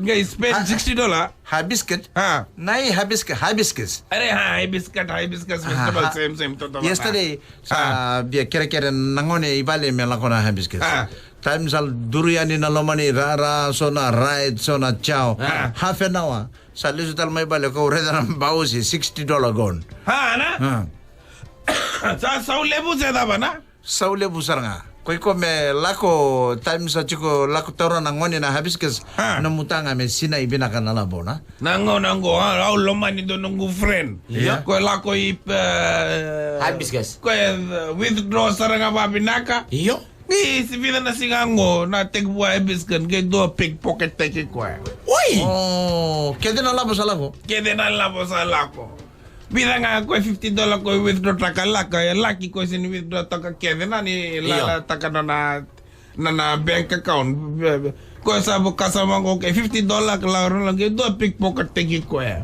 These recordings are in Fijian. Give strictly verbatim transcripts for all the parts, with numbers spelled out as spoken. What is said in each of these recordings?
Qai spend sixty dollar. Hibiscus. Ah. Na i hibiscus, hibiscus. Are, ha, hibiscus, hibiscus, vegetable, same, same, total. Yesterday, sa via kerekere na gone i vale me lako na hibiscus. Ah. Time sa duri yani na loma ni rara, so na ride, so na chow. Ah. Half an hour. Sa lesu tale mai vale, ko raica na bausi, sixty dollar gone. Ha, na? Ah. Sa sau levu se cava, na? Sau levu sara ga. Ko iko me lako, time sa tiko lako taura na gone na hibiscus, na mutaga me sinai vinaka na lavo, na? Na gauna qo, a, au lomani dua noqu friend. Io. Ko lako i, e, hibiscus. Ko, e, withdraw sara ga vavinaka. Io. Ni si vica na siga qo, na tekivua hibiscus, qai dua pickpocket taki koya. Oi! O, kece na lavo sa lako? Kece na lavo sa lako. Vica ga ko e fifty dollar ko e withdraw taka laka, e laki ko e sini withdraw taka kece na ni lala taka nona, nona bank account. Ko e sa vo kasa mango ke fifty dollar ka lako rona ke dua pickpocket teki ko e.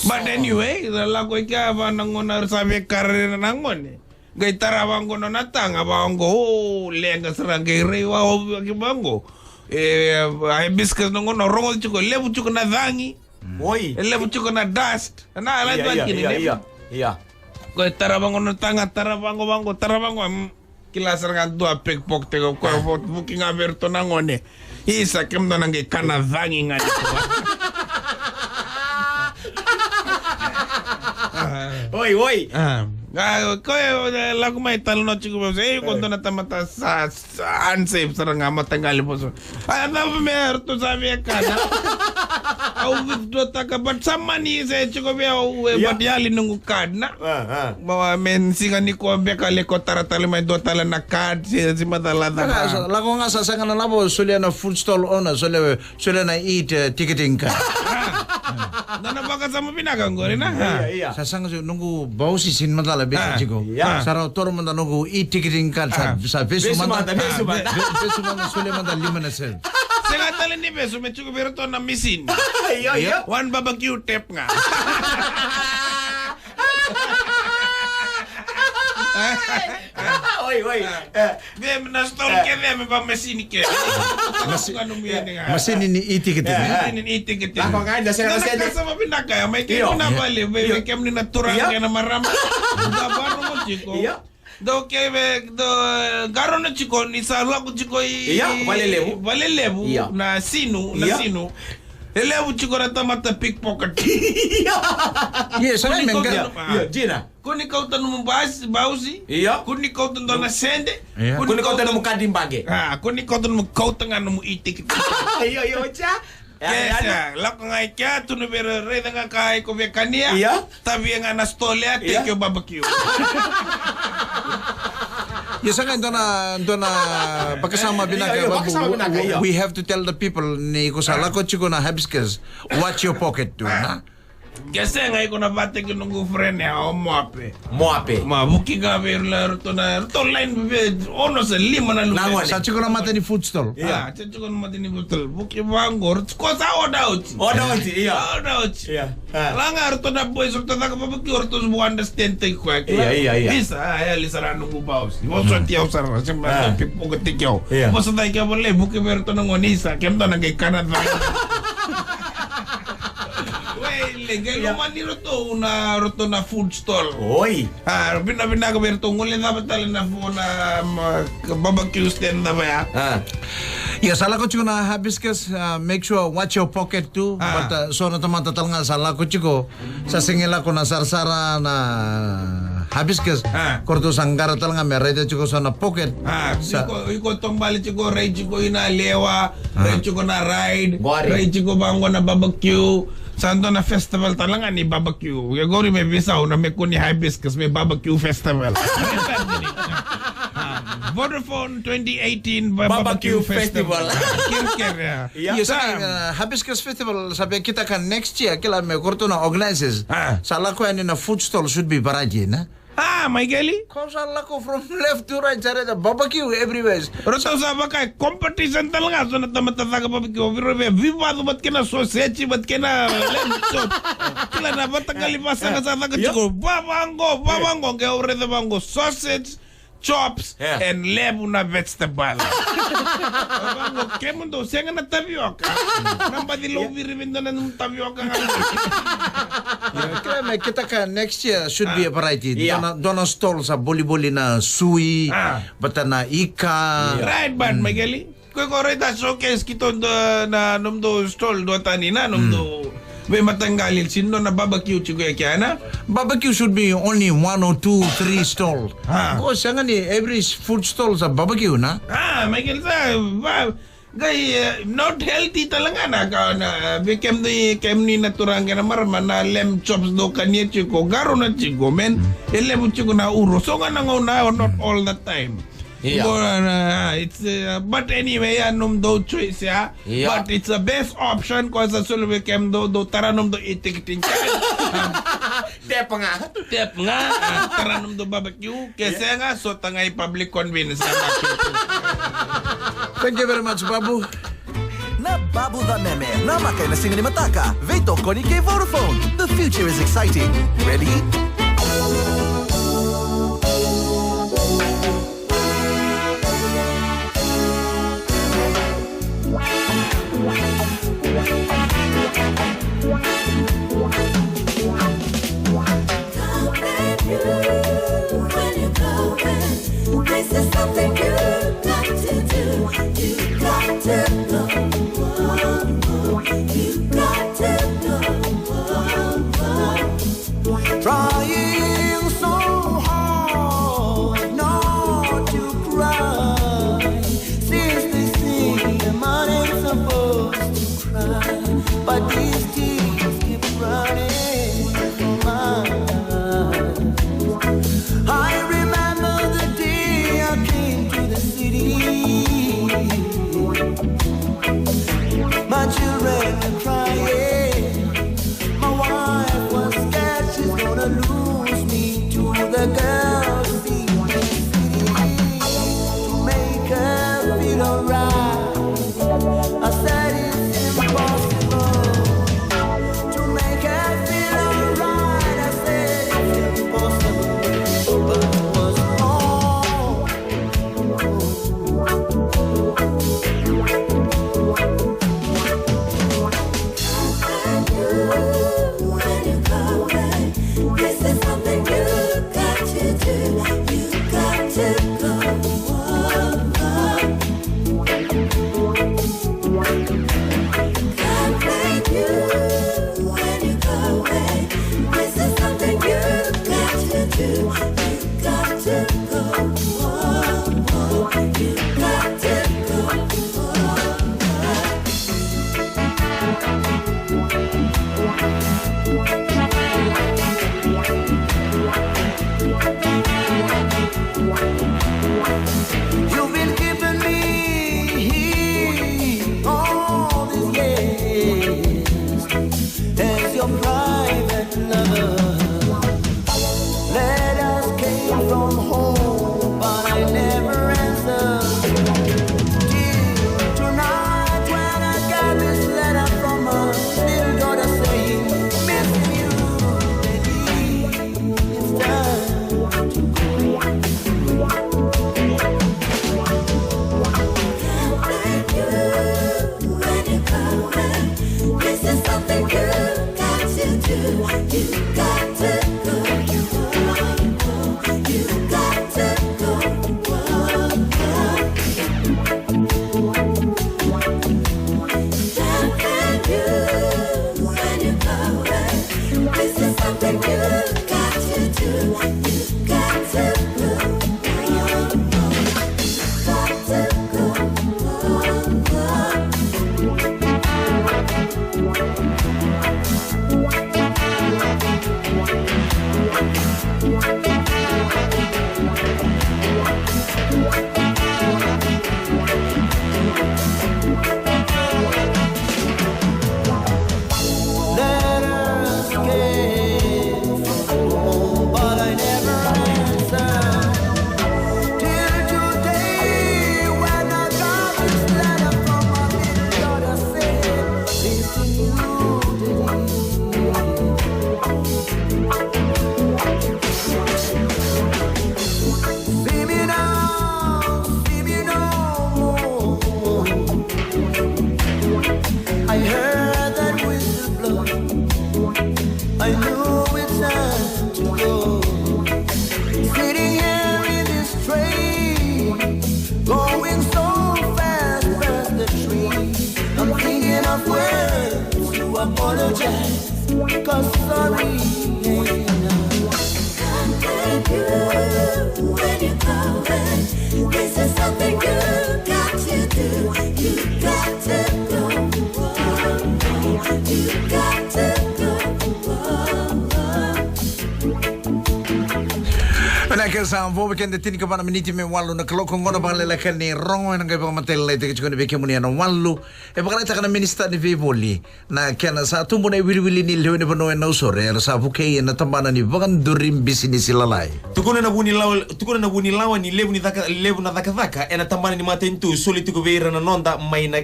But anyway, la ko e kia va na ngona sa ve kare na ngone. Qai tara vango nona taga vango, o, leqa sara qai rai va o ki vango. E, hibiscus na ngona rogo tiko, levu tiko na cagi. Oi. E levu tiko na dust. Na, na, ia, ia, kini ia, levu. Ia, ia. Ko e tara vango na taga, tara vango, vango, tara vango, mm. Kila sara ga dua pickpocket teko, ko e vo-, vuki ga vei iratou na gone. Isa, kemudou na qai kana cagi ga ni ko. Oi, oi. Ah. Ah, ko e, e, lako mai tale no tiko vose, e, ko dua na tamata sa, sa unsafe sara ga mataqali vose. A, na me ratou sa via kana. Au withdraw taka, but sa mani se tiko vei au, e, but yali noqu card na. Ah, ah. Ma, me siga ni ko beka le ko tara tale mai dua tale na card, se, se macala. Lako ga sa sega na lavo, solia na food stall owner, solia, solia na eat, e, ticketing card. Ah. Na, na vakasama vinaka qori na. Ia, ia. Sa sega se noqu bausi sin macala beka tiko. Ia. Sa rau toro mada noqu eat ticketing card, sa, sa vesu mada. Vesu mada, vesu mada. Ve-, vesu mada, solia mada lima na sel. Sega tale ni vesu, me tiko vei iratou na misini. Io, io. One barbecue tape ga. Oi, oi. E. Vei me na stall kece me va masini kece. Masi-, masini ni eat ticketing. Masini ni eat ticketing. Lako ga ina sega na sede. Sa vinaka ya, mai kemuni na vale, vei, vei kemuni na turaga kei na marama. Da varo mo tiko. Io. Do ke ve, do, qarauna tiko ni sa lako tiko i, io, Valelevu. Valelevu, io, na sinu, na sinu. E levu tiko na tamata pickpocket. Yes, I mean, Kuni kau- ga- Io, Gina. Kuni kauta nomu basi, bausi. Io. Kuni kauta dua na sede. Io. Kuni Kuni kauta kauta nomu kadi bage. Ah, kuni kauta nomu kauta ga nomu e-ticket. Io, io, cha. Yes, ya, ya. Lako ga i kea, tukuna vei ira, raica ga ka iko via kania. Io. Tavia ga na stall ya, take your barbecue. Ia sa qai dua na, dua na vakasama vinaka, io, io, vakasama vinaka, io. We have to tell the people ni ko sa lako tiko na Hibiscus, watch your pocket tu, na? Ke sega iko na vata ki noqu friend ya o Moape. Moape. Ma vuki ga vei ira, ratou na, ratou line vei ono se lima na luve. Na gone. Sa tiko na mata ni food stall. Ia. Ah, sa tiko na mata ni food stall. Vuki vaqo, ratou ko sa oda oti. Oda oti, ia. Oda oti. Ia. Ah. Laga ratou na boys, ratou caka barbecue, ratou se understand tiko. Ia, ia, ia. Isa, ah, ia, Lisa na noqu boss. Vo soti au sara, se ma pipo ko tiko. Ia. Vo sa dai ke vo le, vuki vei ratou na gone, Isa, kemudou na qai kana caka. Wei, le, qai lomani ratou na, ratou na food stall. Oi. Ah, vinavinaka vei ratou, gole cava tale na fo na, ma, barbecue stand cava ya. Ah. Ia, sa lako tiko na Hibiscus, ah, make sure watch your pocket too. Ah. But, ah, so na tamata tale ga sa lako tiko, sa sega ni lako na sarasara na Hibiscus. Ah. Ko ratou sa qara tale ga me raica tiko so na pocket. Ah, sa iko, iko taubale tiko, rai tiko i na lewa, rai tiko na ride, rai tiko vaqo na barbecue. Sa dua na festival tale ga ni barbecue. Ia qori me veisau na me kua ni Hibiscus me barbecue festival. Ah, Vodafone twenty eighteen ba-, barbecue festival. Kirikiri, ya. Ia. Ia, sa, ah, Hibiscus Festival, sa via kitaka next year, kila me ko ratou na organizers. Ah. Sa lako yani na food stall should be variety, na? Ah, Maikeli? Ko sa lako from left to right, sa raica barbecue everywhere. Ratou sa vaka e competition tale ga, so na tamata caka barbecue, viro via vivacu vata kei na sausage, vata kei na lamb chop. Kila na vata qali vasaga sa caka tiko, va vaqo, va vaqo, qai au raica vaqo, sausage, chops, and levu na vegetable. Va vaqo, kemudou sega na tavioka. Na baci lau viri vei dua na nomu tavioka ga. Ia, kila me kitaka next year should be a variety. Ia. Dua na, dua na stall sa volivoli na sui, vata na ika. Right, but Maikeli, ko iko raica showcase keitou dua na nomudou stall duatani na nomudou veimataqali, se dua na barbecue tiko e kea, na? Barbecue should be only one or two, three stall. Ah. Ko sega ni every food stall sa barbecue, na? Ah, Maikeli, sa, va, qai, eh, not healthy tale ga na ka, na, vei kemuni, kemuni na turaga kei na marama, na lamb chops dou kania tiko, qarauna tiko, man. E levu tiko na uro. So ga na gauna, not all the time. Ia. Qo, uh, it's, uh, but anyway, ya nomudou choice ya. Ia. But it's the best option, ko sa soli vei kemudou, dou tara nomudou e-ticket. Tap ga. Tap ga. Ah, tara nomudou barbecue. Ke sega, sota ga i public convenience. Thank you very much, Babu. Na Babu Cameme, namaka ena siga ni mataka. Veitokoni kei Vodafone. The future is exciting. Ready? This is something you got to do. You got to know. You got to know. Trying so hard not to cry. Since they say a man ain't supposed to cry, but these tears keep running through my eyes. I remember the day I came to the city. My children were crying. My wife was scared she's gonna lose I heard that whistle blow. I knew it's time to go. Sitting here in this train, going so fast past the tree. I'm thinking of words to apologize, 'cause sorry ain't enough. Can't take you when you're going. This is something you got to do. You got to go. You got to go. Vinaka, sa vo vei keda tinikava na miniti me walu na kaloko, gauna vakaleleka ni rogo ena qai vakamatailalai tiko na vei kemuni ena walu. E vakaraitaka na minisita ni veivoli na kena sa tubu na iwiliwili ni lewe ni vanua e Nausori era sa vukei ena tabana ni vakaduri bisinisi lalai. Tukuna na vunilawa, tukuna na vunilawa ni levu ni caka, levu na cakacaka ena tabana ni matanitu soli tiko vei ira na noda mai na,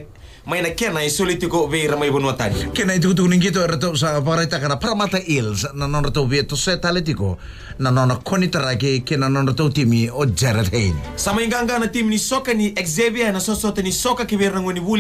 mai na kena e soli tiko vei ira mai vanua tani. Kena itukutuku ni qito eratou sa vakaraitaka na Parramatta Eels na nodratou via tosoya tale tiko na nona konitaraki kei na nodratou timi o Jarryd Hayne. Sa mai qaqa na timi ni soka ni Xavier ena sotasota ni soka ki vei ira na gone vuli